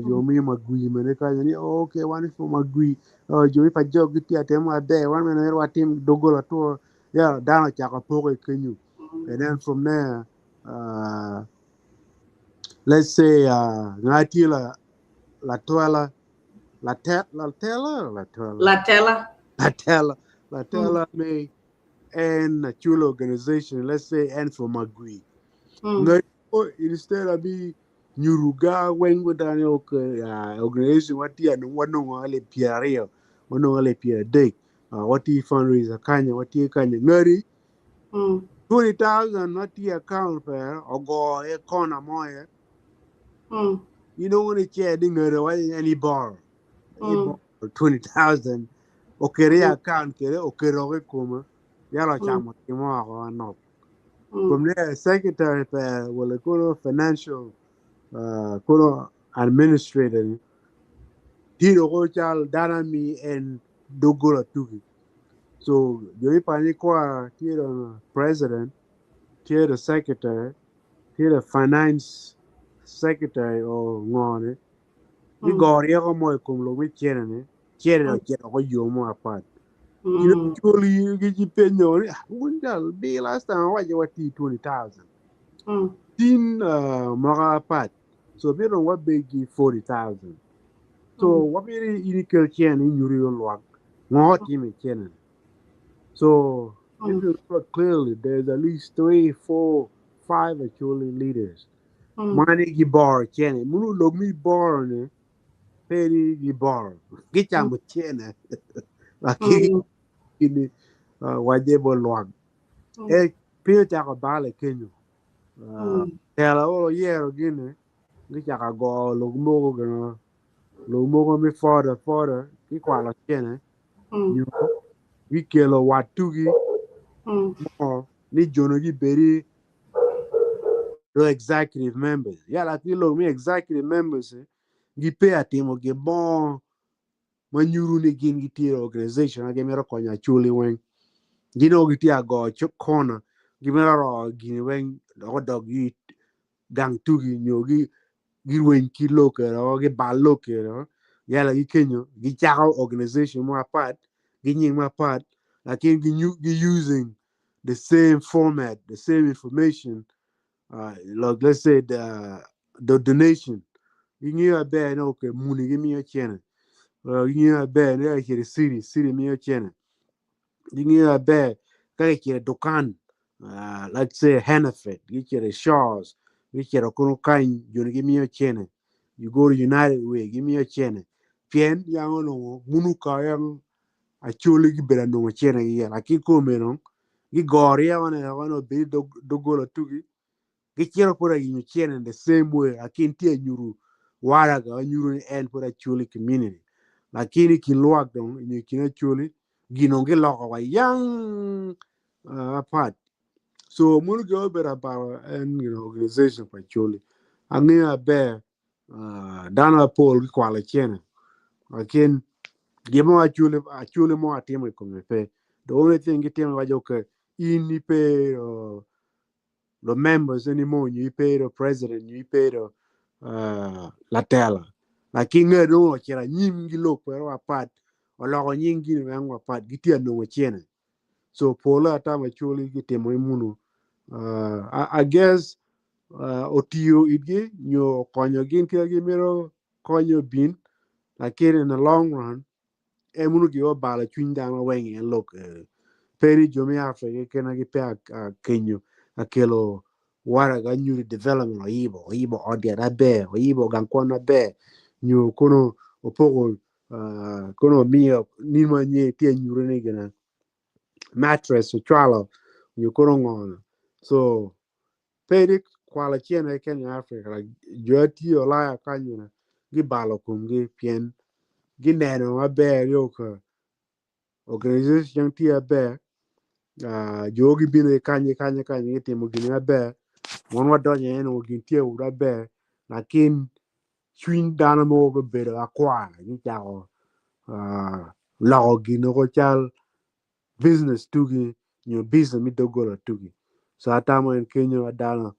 jo mi magwi mene kanyo ni okay wan ifo magwi jo mi pa jok gitye atimo aber wan bene myero watim dogola two yeah dano ocako poko i kenyo and then from there let's say nga tye la latwela latela latwela Latela. latela latela me en Acholi organization let's say en for magwi Nga instead of be nyuruga weng gudani okay organization watye anu wanongo alip 20 wanongo alip 30 watye fundraiser kanya watye kanya ngari 20,000 watye account per ogo e kona mo ye inongo ni che ni ngari wa en i borrow 20,000 okere account kere okero ke kuma yalo chamo timo ako anok from there secretary per wala kono financial kono administrator tiro ko chal dana mi en dogola tuki so jo ipani kwa tiro president tiro secretary tiro finance secretary o ngone gi gor yeko mo i kom lok me cene ni cene ocito ko yo mo apat choli gi ji penyo ni wun jal bi last time awaco wati 20,000 tin mwaka apat so biro wabegi 40,000 so wabiri in ikel cene inyuri yo lwak ngo time cene so if you look clearly there's at least 3 4 5 actually leaders mani gi borrow cene munu lok mi borrow ne peri gi borrow gi chamo cene lakini kini waje bo lwak e piyo chako bale kenyo tela olo yero gine gi chako go lok mogo gino lok mogo mi foda foda ki kwalo cene nyo gi kelo wat tugi mo ni jono gi bedi the executive members ya lakini lok mi executive members gi pe atimo gi mo ma nyuru ni gin gitye organization ma gimito konyo Acholi weng gin o gitye ago kona gimito ro gini weng dok odok gi gang tugi nyo gi girweny ki lokero gibal lokero yala gikenyo gichako organization mo apat gi nying mapat lakini gi using the same format the same information like let's say the donation ging'iyo aber ni okay muni gimiyo cene ging'iyo aber ni ka kicito city city miyo cene ging'iyo aber ka kicito dukan let's say Hannaford gicito Shaws gicito kono kany joni gimiyo cene you go to United Way gimiyo cene pien yang onongo munu ka yang Acholi gibedo anongo cene gi lakini komeno gigoro yamo ne ono bedi dogola tugi gicito pud ayinyo cene the same way lakini tye anyuru waraga anyuru ni en pud Acholi community lakini kin lwak dong nyo kin Acholi gino giloko wa yang apart so munu gi obedo about en you know, organization pa Acholi angeyo aber dano mapol gikwalo cene lakini gimo Acholi Acholi mo atimo i kome pe the only thing gitimo waco okay in ipe the members anymore nyo ipe the president nyo ipe the latela lakini nge dong ocito anyim gi lok pero apat oloko nying gini weng apat gitye anongo cene so polo atamo Acholi gitimo imunu I guess otiyo itgi nyo okonyo gin kit gimito konyo bin lakini in the long run en munu gi obalo cwiny dano weng en lok pe ni jo me Africa keken gipe akenyo akelo waraga nyuto development oyibo oyibo ot yat aber oyibo gang kwan maber nyo kono opoko kono omiyo nin ma nye tye nyuto ni gina mattress ocwalo nyo kono ngono so Pe ni kwalo cene keken i Africa, like jo atye Ulaya kany bene gibalo komgi pien gineno maber yo ka organization tye maber, jo gibino ki kany kany kany gitimo gin maber, wan wadonyo iye nongo gin tye wot maber, lakin cwiny dano mogo gubedo akwar gicako loko gin woko cal business tugi nyo business me doggola tugi. So atamo en kenyo dano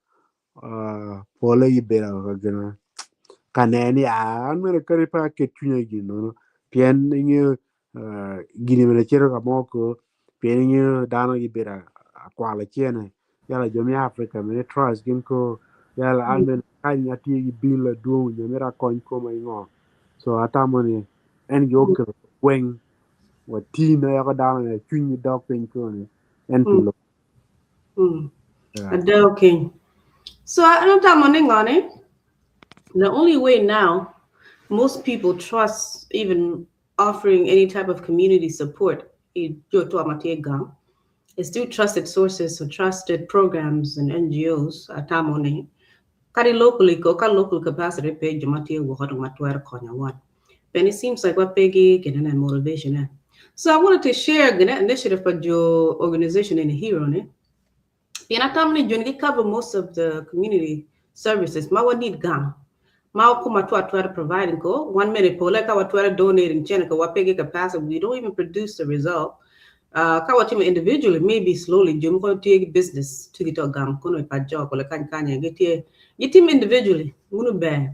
pole gibedo ka gina ka neno ni an mere kadi pe aket cwinya i gin nono pien ingeyo gini bene cito ka mo ko pien ingeyo dano gibedo akwalo cene yala jo me Africa bene trust gin ko yala an bene kany atye ki bill madwong nyo myero akony koma ingo. So atamo ni en gin okelo weng watin weko dano ni cwinyi dok piny koni en pi lok. Ada okay. So ano tamo ni ngone? The only way now most people trust even offering any type of community support i jo twa ma tye gang is through trusted sources or trusted programs and NGOs. Atamo ni kadi locally ko ka local capacity pe jo ma tye woko dong ma twero konyo wan. And it seems like what Peggy getting that motivation. Eh? So I wanted to share the initiative for your organization in Hero. Ne? Pien atamo ni joni gi cover most of the community services. Ma wa need gang. Ma okuma twa twero providing ko one minute po like our twero donating chene ko wa pegi capacity. We don't even produce the result. Ka watimo individually, maybe slowly jom ko tie business tugi to gang kono pa jo ko le kan kanya gi tie gitim individually munu be.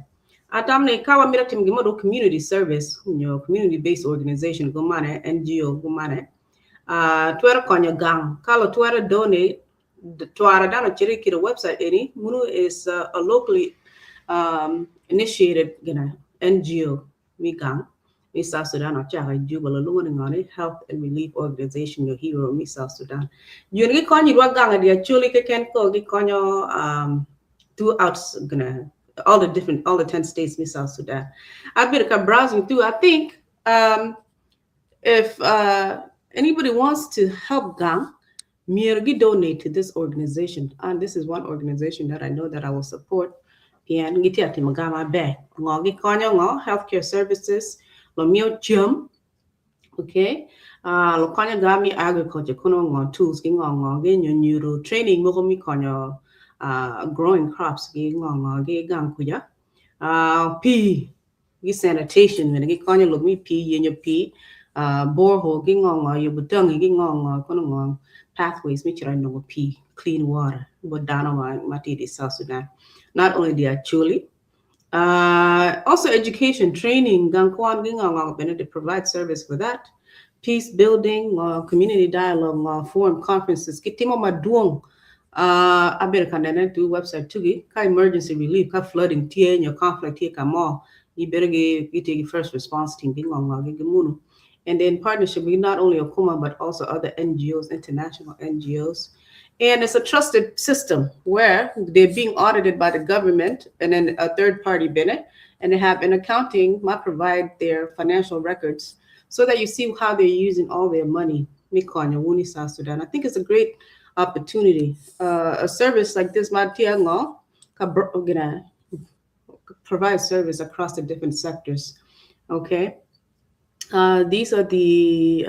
Atam ni ka wamito timo gimo do community service nyo community based organization go mane NGO go mane twero konyo gang kalo twero donate twara dano cito i kite website eni munu is a locally initiated gina NGO mi gang mi South Sudan ochako i Juba lulungo ni ngoni Health and Relief Organization yo Hero mi South Sudan. Joni gikonyo irwa gang adi acholi keken ko gikonyo throughout gina all the different all the 10 states mi South Sudan. I've been browsing through. I think if anybody wants to help gang, myero gi donate to this organization. And this is one organization that I know that I will support. Pien gitye atimo gang maber. Ngo gikonyo ngo healthcare services, lo miyo cem, okay? Lo konyo gang mi agriculture kono ngo tools gi ngo ngo gi nyo nyuro training mogo mi konyo growing crops gi ngo ngo gi gang kuja. Pii gi sanitation bene gikonyo lok mi pii yenyo pii, borehole gi ngo ngo yubo tangi gi ngo ngo kono ngo pathways mi cito nongo pii clean water bot dano ma tye i South Sudan. Not only the Acholi, also education training gang kwan gi ngo ngo bene they provide service for that. Peace building, community dialogue, forum conferences gitimo madwong. Abedo ka nene through website tugi ka emergency relief ka flooding tye nyo conflict tye ka mo gibedo gi gitye gi first response team gi ngo ngo gi gimunu. And then partnership with not only Okuma but also other NGOs, international NGOs. And it's a trusted system where they're being audited by the government and then a third party bene, and they have an accounting might provide their financial records so that you see how they're using all their money. Mi konyo wuni South Sudan. I think it's a great opportunity. A service like this, ma tye ngo, ka gonna provide service across the different sectors. Okay. These are the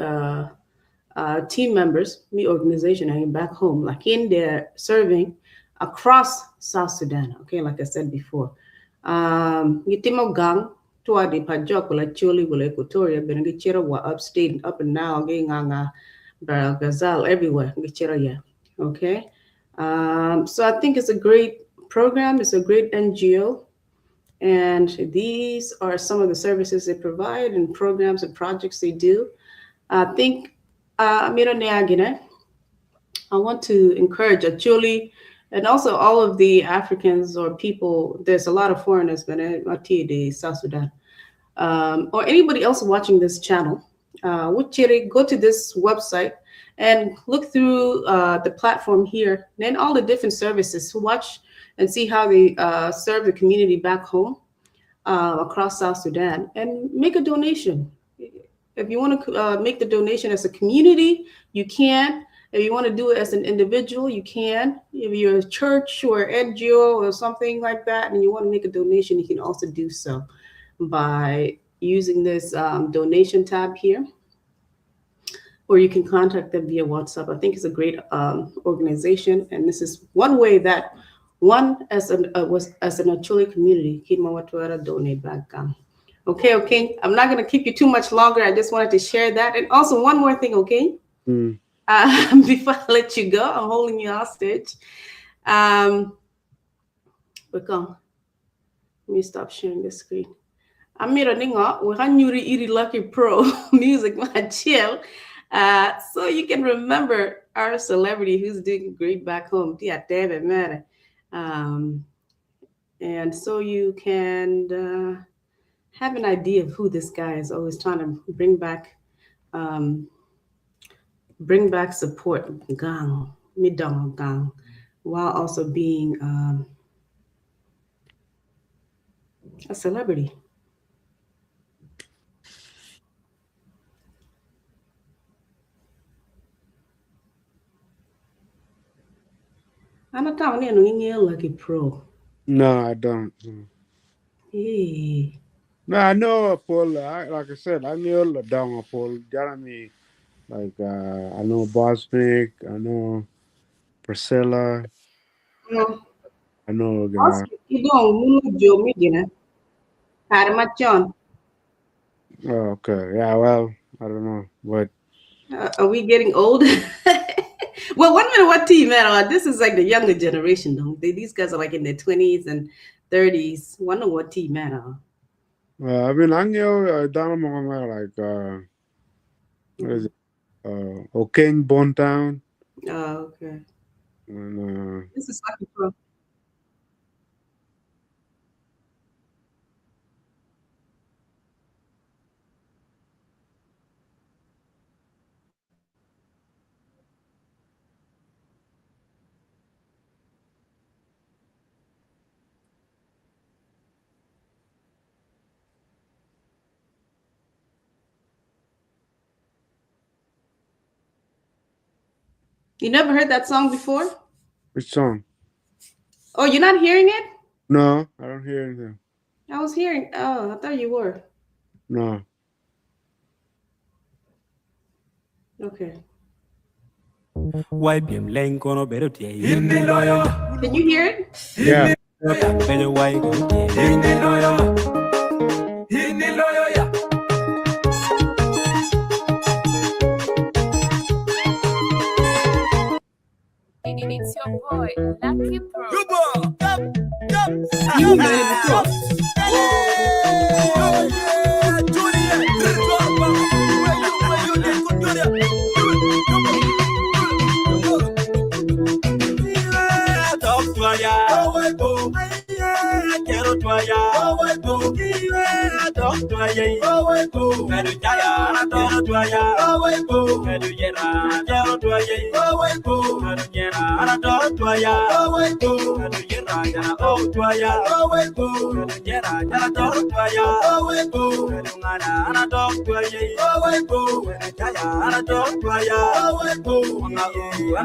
team members, me organization, I am back home. Like in they're serving across South Sudan. Okay, like I said before. Gitimo gang tua di Pajok wala Choli wala Equatoria bene gichero wa upstate up and now gi nganga Bahr Ghazal everywhere gichero ya. Okay. So I think it's a great program. It's a great NGO. And these are some of the services they provide and programs and projects they do. I think Amira Neagine, I want to encourage Acholi and also all of the Africans or people. There's a lot of foreigners, but the South Sudan, or anybody else watching this channel. Go to this website and look through the platform here, then all the different services. Watch and see how they serve the community back home across South Sudan, and make a donation. If you want to make the donation as a community, you can. If you want to do it as an individual, you can. If you're a church or NGO or something like that, and you want to make a donation, you can also do so by using this donation tab here, or you can contact them via WhatsApp. I think it's a great organization, and this is one way that one as an was as an Acholi community, kit ma watwero donate back. Okay. I'm not gonna keep you too much longer. I just wanted to share that, and also one more thing, okay? Before I let you go, I'm holding you hostage. But come, let me stop sharing the screen. Amiro ningo we can nyuri iri Lucky Pro music ma chill. So you can remember our celebrity who's doing great back home. Yeah, David man. And so you can have an idea of who this guy is, always trying to bring back support gang, midong gang, while also being a celebrity. Ana tamo ni ano Lucky Pro. No, I don't. Hey. No, I know Paul. Like I said, I knew Ladongo Paul. Jeremy, like I know Bosnick. I know Priscilla. I know. You don't Joe Migina. Oh, okay. Yeah. Well, I don't know, but are we getting old? Well, 1 minute, what team, man? This is like the younger generation, though. These guys are like in their 20s and 30s. Wonder what team, man. Well, I mean, I know Donald Montgomery, like what is it? Okeng Bontown. Oh, okay. And, this is Lucky Pro. You never heard that song before? Which song? Oh, you're not hearing it? No, I don't hear anything. I was hearing. Oh, I thought you were. No. Okay. Can you hear it? Yeah. It's your boy, Lucky Pro. You heard it before.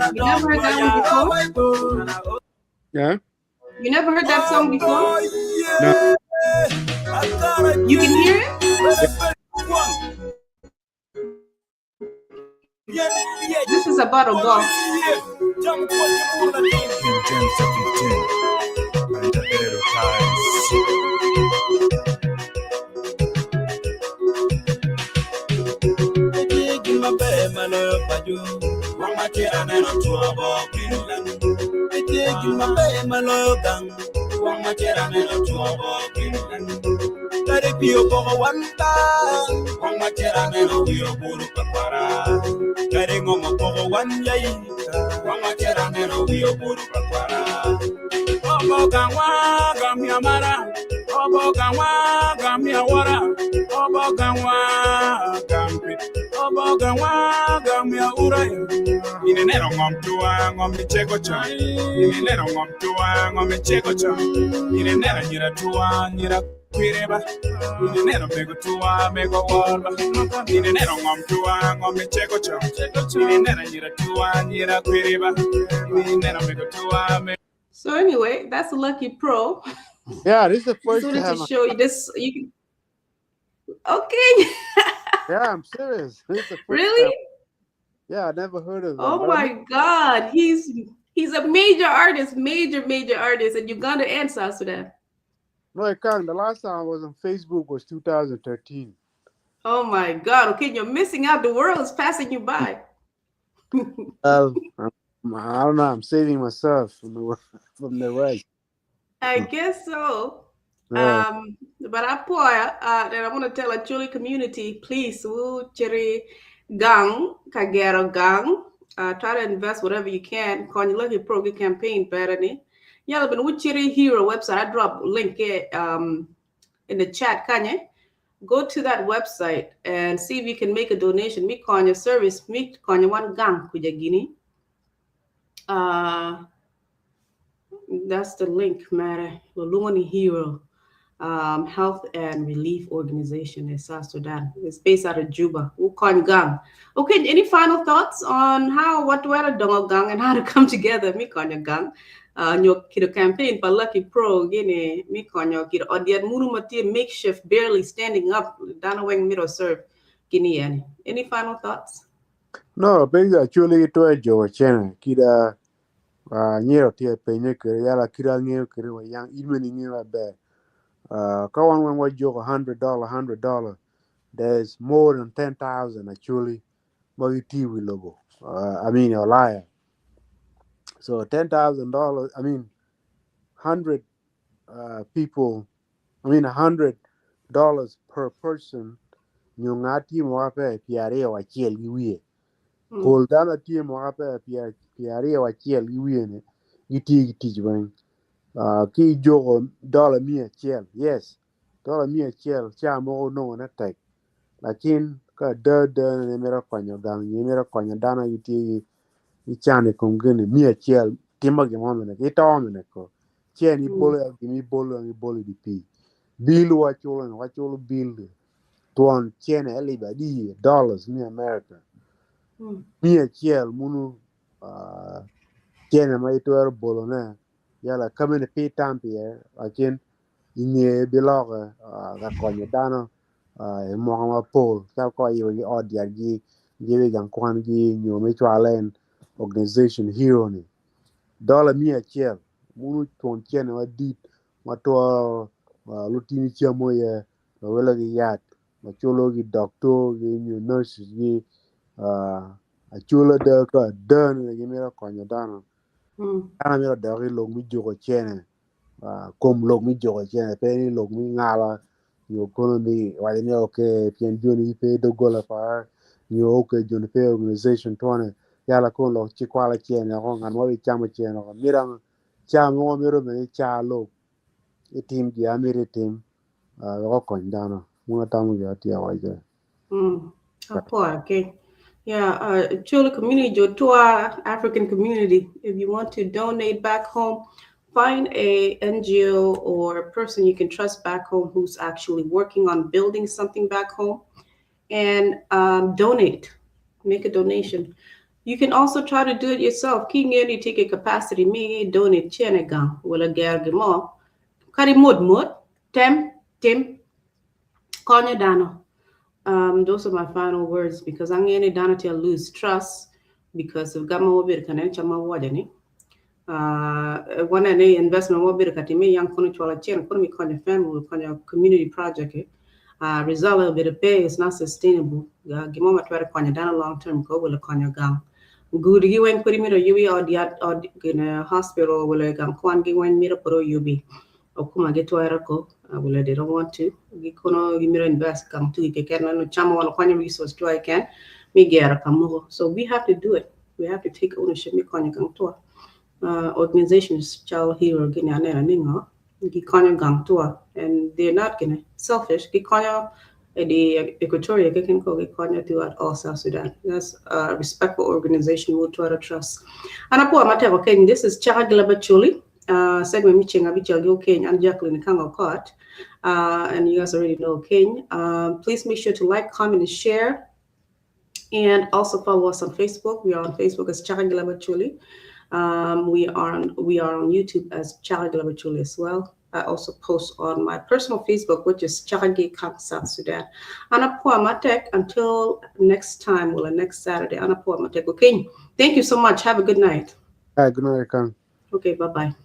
You never heard that one before? Yeah. You never heard that song before? No. You can hear it? This is about a golf. Kwireba, in ineno mego tuwa, mego worba. In ineno ngom tuwa, ngom me cego cong. In ineno anyira tuwa, anyira kwireba. In ineno mego tuwa, mego. So anyway, that's Lucky Pro. Yeah, this is the Just first wanted to time. show you this. You can, okay. Yeah, I'm serious. This is the first Really? time. Yeah, I never heard of him. Oh But I my God. He's a major artist, major, major artist in Uganda and South Sudan. No, I can't. The last time I was on Facebook was 2013. Oh my God. Okay, you're missing out. The world is passing you by. Well, I don't know. I'm saving myself from the from the rest. I guess so. Yeah. But I pour, and I want to tell Acholi community, please, woo, chiri gang, kagero gang, try to invest whatever you can. Kon Lucky Pro campaign, better ni. Yeah, but Chiri Hero website, I drop link in the chat, kanye. Go to that website and see if you can make a donation. Me konya service, me konya one gang kujagini. That's the link, Mare. Lulungani Hero Health and Relief Organization in South Sudan. It's based out of Juba. Wukon Gang. Okay, any final thoughts on how what to a dongo gang and how to come together? Me konya gang. Nyo kido campaign pa Lucky Pro gini me konya kido odiat munu mati makeshift barely standing up dana weng middle serve gini yani. Any final thoughts? No, basically actually to a jo chena kida nyero tie penye kere yala kira ngeo kere wa yang imeni ngeo be. Ka wan wan wa jo $100 $100. There's more than 10,000 actually but we logo. I mean a liar. So $10,000, I mean 100 people, I mean $100 per person. Nyungati mwape piare wa chiel giwie. Kol dana tie mwape piare wa chiel giwie ne. Giti giti jwen. Ki jogo dollar mia chiel. Yes. Dollar mia chiel cha mo no na tek. Lakin ka de de ne mera konyo gang ne mera konyo dana giti gi chane kongene mia chiel timo gimo mene ki to mene ko. Chien ni bolo gi mi bolo ni bolo di pi. Bill wa chulo wa chulo bill. Tuan chien eliba di dollars ni America. Mia chiel munu chien ma itwero bolo ne. Yala kamene pi tampi lakin inge biloge ka konyo dano e mwaka ma pol ka ko iwe gi odier gi gi gang kwan gi nyo me chwalen organization hero ni. Dollar mia chiel munu tuon chien ma dit ma to lutini chiemo ye ma welo gi yath ma chulo gi doctor gi nyo nurses gi achulo de ka den gi miro konyo dano. Dano miro dok i lok mi juko chene kom lok mi juko chene pe ni lok mi ngala nyo kono ni wacho ni okay pien joni pe dogola pa nyo okay joni pe organization tone yala kon lok ci kwala chene ko ngan wa bi chamo chene ko mirang chamo miro me cha lok itim gi amiri tim ko kony dano muna tamu gi atia wacho. Okay. Yeah, Chula community, Jotua African community. If you want to donate back home, find a NGO or a person you can trust back home who's actually working on building something back home, and donate. Make a donation. You can also try to do it yourself. King any take a capacity me donate chenegang wala gergemo. Kari mod mod tem tim konya dano. Those are my final words because I'm going to lose trust because of gamma wobir kanen chama wajani. One any investment wobir katime young kono chwala chen kono mi konya family konya community project. Result of it pay is not sustainable. Gimo matwere konya dana long term go will konya gang. Good gi wen kuri miro yubi or the or in hospital will gang kwan gi wen miro poro yubi. Okuma get to ko will they don't want to. Gi kono gi miro invest gang tu ke ken no chama wala konya resource to I can mi gera kamugo. So we have to do it. We have to take ownership mi konya gang to. Organizations child hero gini anena ningo gi konya gang to and they're not gonna selfish gi konya the Equatoria gi can go gi konya throughout all South Sudan. That's a respectful organization we'll try to trust. And apo matego Kenya, this is Chaka Gilaba Chuli. Segment mi chenga bichal go Kenya and Jacqueline Kango Court. And you guys already know King. Please make sure to like, comment, and share. And also follow us on Facebook. We are on Facebook as Chaka Gilaba Chuli. We are on YouTube as Chaka Gilaba Chuli as well. I also post on my personal Facebook, which is Chakagi Kang South Sudan. Anapua Matek, until next time, well, next Saturday. Anapua Matek. Okay. Thank you so much. Have a good night. Hi, good night, Kang. Okay, bye bye.